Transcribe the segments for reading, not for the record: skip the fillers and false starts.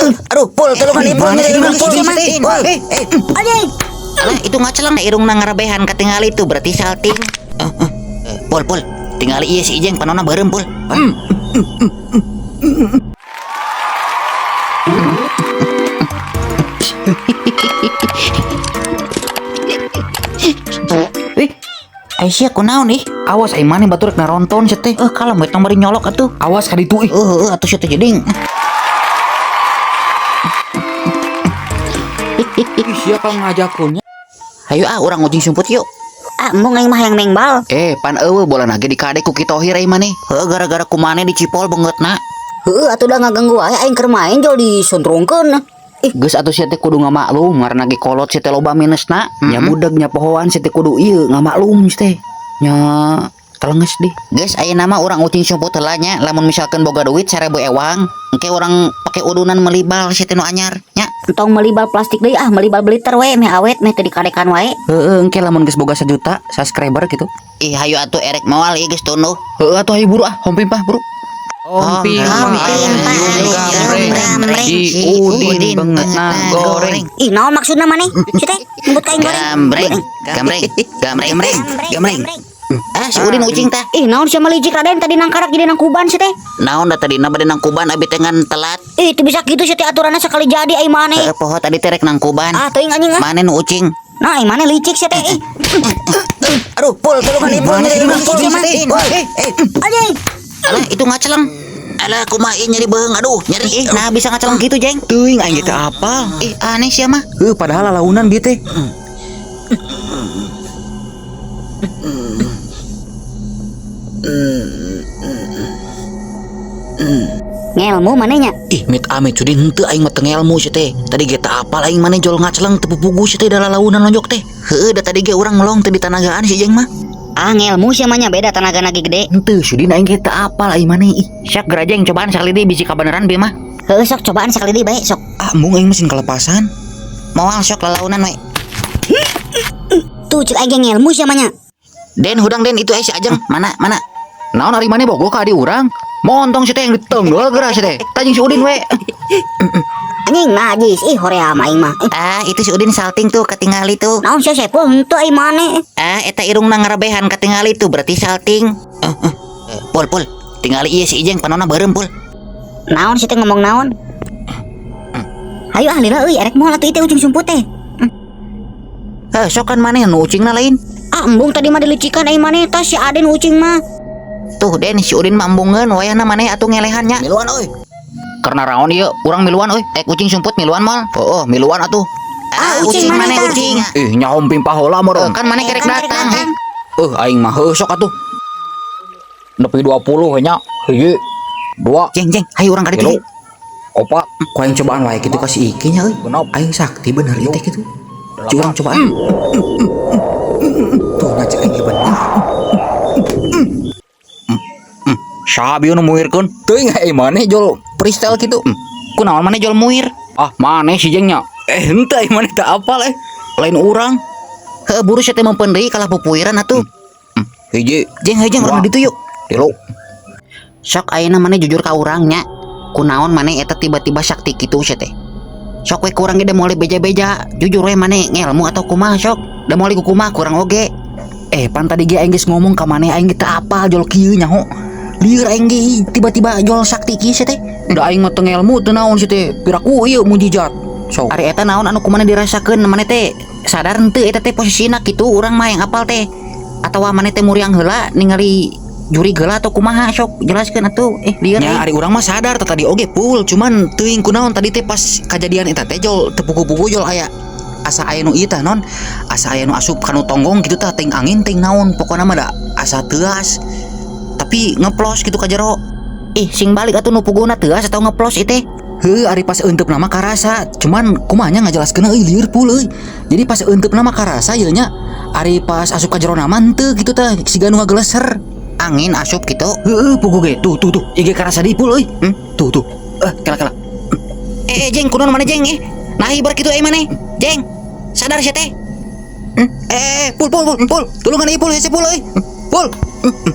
Aduh, pul tulungan ieu pul Mana sih, nyeri mana pul sih, mah. sih? Pul. Anjing. Alah, itu ngaceleng irungna ngarebehan katingali itu berarti salting. Pul, pul. Tingali ieu si Ijeng panona beureum pul. Ih, Aisyah kunaon ih? Awas ai maneh batur rek naronton sia teh. Kalau mau tong bari nyolok atuh. Awas ka ditu ih. Atuh sia teh jeding. Ih, sia kalau ngajakeunnya. Hayu ah urang ucing sumput yuk. Ah, embung aing mah hayang mengbal. Pan eueuh bola nage dikade ku Ki Tohir ai maneh. Heuh, gara-gara ku maneh dicipol beungeutna. Heueuh atuh da ngaganggu wae aing keur main jol disontrongkeun. Ih, Geus atuh sia teh kudu ngamaklum ngaranna ge kolot sia teh loba minusna. Nya budak nya pohoan sia teh kudu ieu ngamaklum sia teh. Nya telenges deh. Geus ayeuna mah urang ucing sumput heula nya, lamun misalkan boga duit 1000 ewang, engke urang pake udunan meuli bal sia teh nu anyar nya. Entong meuli bal plastik deui ah, meuli bal beliter we meh awet meh teu dikadekan wae. Heeh, engke lamun geus boga 1 juta subscriber gitu. Ih, hayu atuh erek moal ieu geus tunduh. Heeh atuh hayu buru ah, hompim pah buru. Hompim pah, gambreng, gambreng, si Udin beungeutna goreng. Ih, naon maksudna maneh? Si teh nyebut ka aing goreng. Gambreng, gambreng, gambreng, gambreng, gambreng. Ah, si Udin ucing tah. Ih, naon sia licik Raden tadi nangkarak jadi nangkuban si teh. Naon da tadina bade nangkuban abi teh ngan telat. Ih, teu bisa kitu si teh aturanna sekali jadi aing maneh. Heeh, poho tadi teh rek nangkuban. Ah, teuing anjing ah. Maneh nu ucing. Nah, aing maneh licik si teh. Ih, Aduh, pul tulungan ieu pul Mana sih, nyeri mana pul sih, mah. sih? Pul. Anjing. Alah, itu ngaceleng. Alah, kumaha ieu nyeri beuheung. Aduh, nyeri ih. Nah, bisa ngaceleng kitu, Jeng. Teuing aing ge teu apal. Ih, aneh sia mah. Heuh, padahal lalaunan bieu teh. Ngelmu manehnya. Ih, mit amit sudin henteu aing mah teu ngelmu sia teh. Tadi ge teu apal aing maneh jol ngaceleng teu pupugu sia teh da lalaunan lonjok teh. Heueuh, da tadi ge urang melong teu ditanagaan si Jeng mah. Ah, ngelmu sia mah nya beda tenaga ge gede. Henteu sudin aing ge teu apal aing maneh. Ih, syak gerajeng cobaan sakali deui bisi kabeneran bieu mah. Heueuh sok cobaan sakali deui bae sok. Ah, embung aing mesin kelepasan. Moal sok lalaunan we. Tuh cek aing ge ngelmu sia mah nya. Den hudang den itu si Ajeng. Mana mana? Naon ari maneh bogoh ka adi urang? Montong sia teh yang ditenggel geura sia teh. Tajing si Udin we. Anjing najis ih hoream aing mah. Ih, Ah, itu si Udin salting tuh katingali tuh. naon sia sepul henteu aing maneh. Ah, eta irungna ngarebehan katingali tuh berarti salting. Pul pul, tingali ieu si Ijeng panona beureum pul. Naon sih teh ngomong naon? Hayu ah lila euy erek moal atuh ieu teh ujung sumput teh. Heh, sok kan maneh nu ucingna lain. Ah embung tadi mah dilicikan aing maneh tas si Aden ucing mah. Tuh Den si Udin mah embungeun wayahna maneh atuh ngelehan nya. Miluan euy. Karena raon ieu urang miluan euy. Ek ucing sumput miluan moal. Heueuh, miluan atuh. Ah, ucing maneh tah. ucing. Ih, nya hompim pahola meureun. Kan maneh kerek Kan kerek datang. datang. Aing mah heuh sok atuh. Nepi 20 we nya. Hiji, dua, Jeng jeng, hayu urang ka ditu. tilu, opat, Ku aing cobaan wae kitu ka si Iki nya euy. Aing sakti bener ieu teh kitu. Curang cobaan. Tuh ngaca aing ge bener. Saha bieu nu muirkeun? Teuing aing maneh jol freestyle kitu. Kunaon maneh jol muir? Ah, maneh si Jeng nya. Henteu aing maneh teu apal eh. Lain urang. Heuh, buru sia teh mempeun deui kalah pupuiran atuh. Hiji, Jeng hayu jeng urang Dua. ditu yuk. tilu. Sok ayeuna maneh jujur ka urang nya. Kunaon maneh eta tiba-tiba sakti kitu sia teh. Sok we kurang ge da moal beja-beja. Jujur we maneh ngelmu atau kumaha sok. Da moal ku kumaha kurang oge. Pan tadi ge aing geus ngomong ka maneh aing ge teu apal jol kieu nyaho. Lieur aing ge tiba-tiba jol sakti kieu sia teh. Da aing mah teu ngelmu teu naon sia teh. Piraku ieu mujizat. Sok. Ari eta naon anu kumaha dirasakeun maneh teh sadar henteu eta teh posisina kitu urang mah yang apal teh. Atawa maneh teh muriang heula ningali jurig heula atau kumaha sok jelaskeun atuh. Lieur Nya aing. ari urang mah sadar teh tadi oge pul, cuman teuing kunaon tadi teh pas kajadian eta teh jol teu pugu-pugu jol aya asa aya nu ieu tah non, asa aya nu asup kanu tonggong kitu tah teuing angin teuing naon pokona mah da asa teuas. Tapi ngeplos kitu ka jero. Ih, sing balik atuh nu puguna teuas atau ngeplos ieu teh. Heuh, ari pas eunteup nama karasa, cuman kumaha nya ngajelaskeun euy lieur pul euy. Jadi pas eunteup nama karasa ieu nya, ari pas asup ka jero nama henteu kitu tah siga nu ngageleser. Angin asup kitu. Heueuh, pugu ge tuh tuh tuh, ieu ge karasa deui pul euy. Tuh tuh. Kela kela. Jeng, kunaon maneh jeng? Nah, ibar kitu euy maneh. Jeng, sadar sia teh. Pul pul pul pul, tulungan ieu pul hese pul euy. Pul.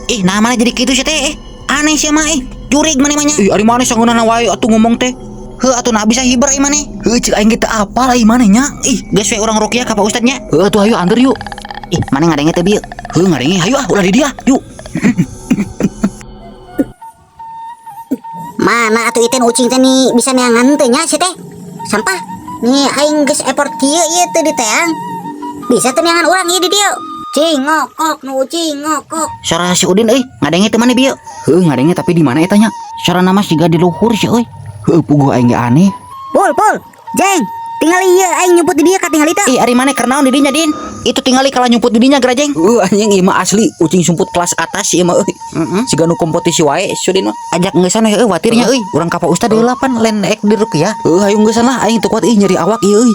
Ih, nah maneh jadi kitu sia teh. Aneh sia mah. Jurig maneh mah nya. Ih, ari maneh sangeunahna wae atuh ngomong teh. Heuh atuh nah bisa hiber ai maneh. Heuh cek aing ge teu apal ai maneh nya. Ih, Geus we urang ruqyah ka Pak Ustad nya. heuh atuh hayu anteur yuk. Ih, maneh ngadenge teu bieu? Heuh ngadenge hayu ah ulah di dia. Yuk. Mana atuh ieu ucing teh nih bisa neangan teh nya si teh. Sampah. Nih aing geus effort kieu ieu teu diteang. Bisa teu neangan urang ieu di dieu. Cing ngokok nu ucing ngokok. Suara si Udin euy, ngadenge teu maneh bieu? Heuh ngadenge tapi di mana eta nya? Suara nama siga di luhur sih euy. Heuh puguh aing ge aneh. Pul pul. Jeng, tingali ieu aing nyumput di dieu katingali teu. Ih, ari maneh keur naon di dinya, Din? Itu tingali kalah nyumput di dinya gerajeng. Heuh anjing ieu mah asli ucing sumput kelas atas ieu mah euy. Heeh. Siga nu kompetisi wae Sudin mah. Ajak ngeusan we euy watirnya euy. Urang ka Pak Ustad heula pan lain ek di ruqyah. Heuh hayu ngeusan lah aing teu kuat ih nyeri awak ieu euy.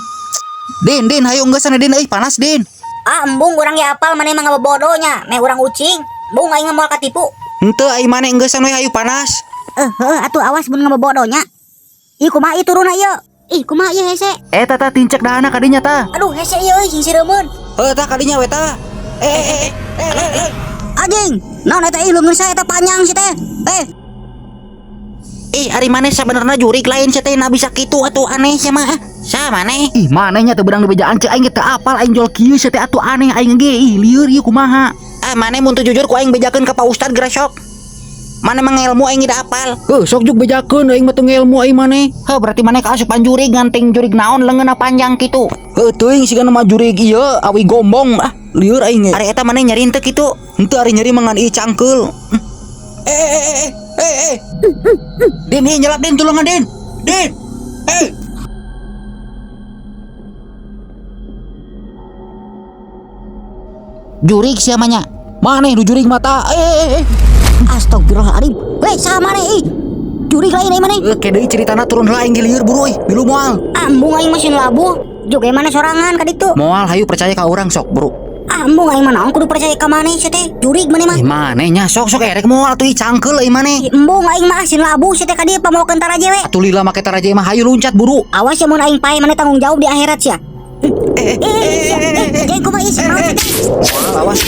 Din, Din, hayu ngeusan Din euy panas Din. Ah embung urang ge apal maneh mah ngabodoh nya, meh urang ucing. Embung aing mah moal katipu. Henteu ai maneh ngeusan we hayu panas. Eh, heuh atuh awas mun ngabodoh nya. Ih kumaha ieu turunna ieu? Ih kumaha ieu hese? Eta tah tincek dahana kadinya tah. Aduh hese ieu euy sing sireumeun. Heuh tah kadinya we tah. Eh. Anjing, naon eta ih leungeun saya eta panjang si teh. Eh, Ih, ari maneh sabenerna jurig lain sia teh na bisa kitu atuh aneh sia mah. Sa maneh? Ih maneh nya teu beunang dibejaan cek aing ge teu apal aing jol kieu sia teh atuh aneh aing ge ih lieur ieu kumaha. Ah, maneh mun teu jujur ku aing bejakeun ka Pak Ustad geura sok. Maneh mah ngelmu aing da apal. Heuh sok juk bejakeun aing mah teu ngelmu aing maneh. Heuh berarti maneh kaasupan jurig nganting jurig naon leungeunna panjang kitu. Heuh teuing siga nu mah jurig ieu awi gombong ah lieur aing ge. Ari eta maneh nyeri henteu kitu. Henteu ari nyeri mah ngan ieu cangkeul. Eh. Din, ih nyelap Din tulungan Din. Din. Eh. Jurig sia mah nya. Maneh nu jurig mata. Eh. Astagfirullahaladzim. Weh, saha maneh ih? Jurig lain ai maneh. Oke deui ceritana turun heula aing ge lieur buru euy. Milu moal. Ambung aing mah sieun labuh. Joge maneh sorangan ka ditu. Moal hayu percaya ka urang sok buru. Ambung aing mah naon kudu percaya ka maneh sia teh. Jurig maneh mah. Ih maneh nya sok sok erek moal atuh ih cangkeul euy maneh. Ih, embung aing mah sieun labuh sia teh ka dieu pamaokeun taraje we. Atuh lila make taraje mah hayu luncat buru. Awas ya mun aing pae maneh tanggung jawab di akhirat sia. Eh, jeng kumaha ieu sia naon sia teh? Moal awas.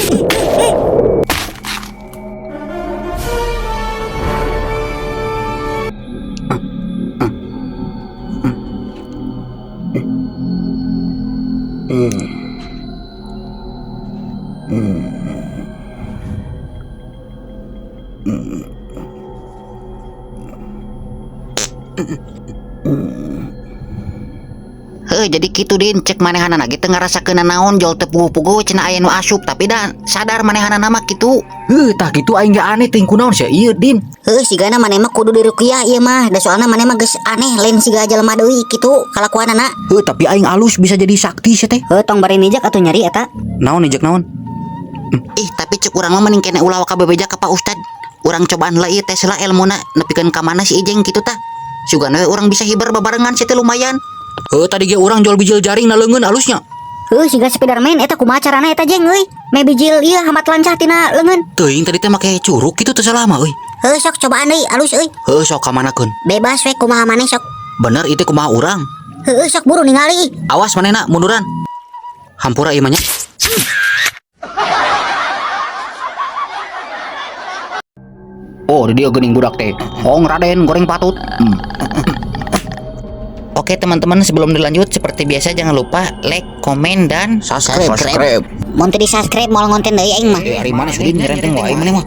Heuh jadi kitu Din cek manehanana ge teu ngarasakeun naon jol teu puguh-puguh cenah aya nu asup tapi da sadar manehanana mah kitu. Heuh tah kitu aing ge aneh teuing kunaon sia ieu Din. Heuh sigana maneh mah kudu diruqyah ieu mah. Da soalna maneh mah geus aneh lain siga jelema deui kitu kalakuanana. Heuh tapi aing alus bisa jadi sakti sia teh. Heuh tong bari nijak atuh nyeri eta. Naon nijak naon? Ih tapi cek urang mah mending kene ulah waka bebeja ka Pak Ustad. Urang cobaan heula ieu tes heula elmuna nepikeun ka mana si Ijeng kitu tah. Sugan we urang bisa hiber babarengan sia teh lumayan. Heuh tadi ge urang jual bijil jaring na leungeun alusnya. Heuh siga Spiderman eta kumaha carana eta jeng euy. Me bijil ieu hamat lancah tina leungeun. Teuing tadi teh make curug kitu teu salah mah euy. Heuh sok cobaan deui alus euy. Heuh sok ka manakeun. Bebas we kumaha maneh sok. Bener itu kumaha urang. Heuh sok buru ningali. Awas manehna munduran. Hampura ieu mah nya. Oh, di dia geuning budak teh. Hong Raden goreng patut. Oke teman-teman, sebelum dilanjut seperti biasa jangan lupa like, komen, dan Subscribe. Mun teu di-subscribe moal ngonten deui aing mah. Eh ari maneh sudin nyerenteng wae maneh mah.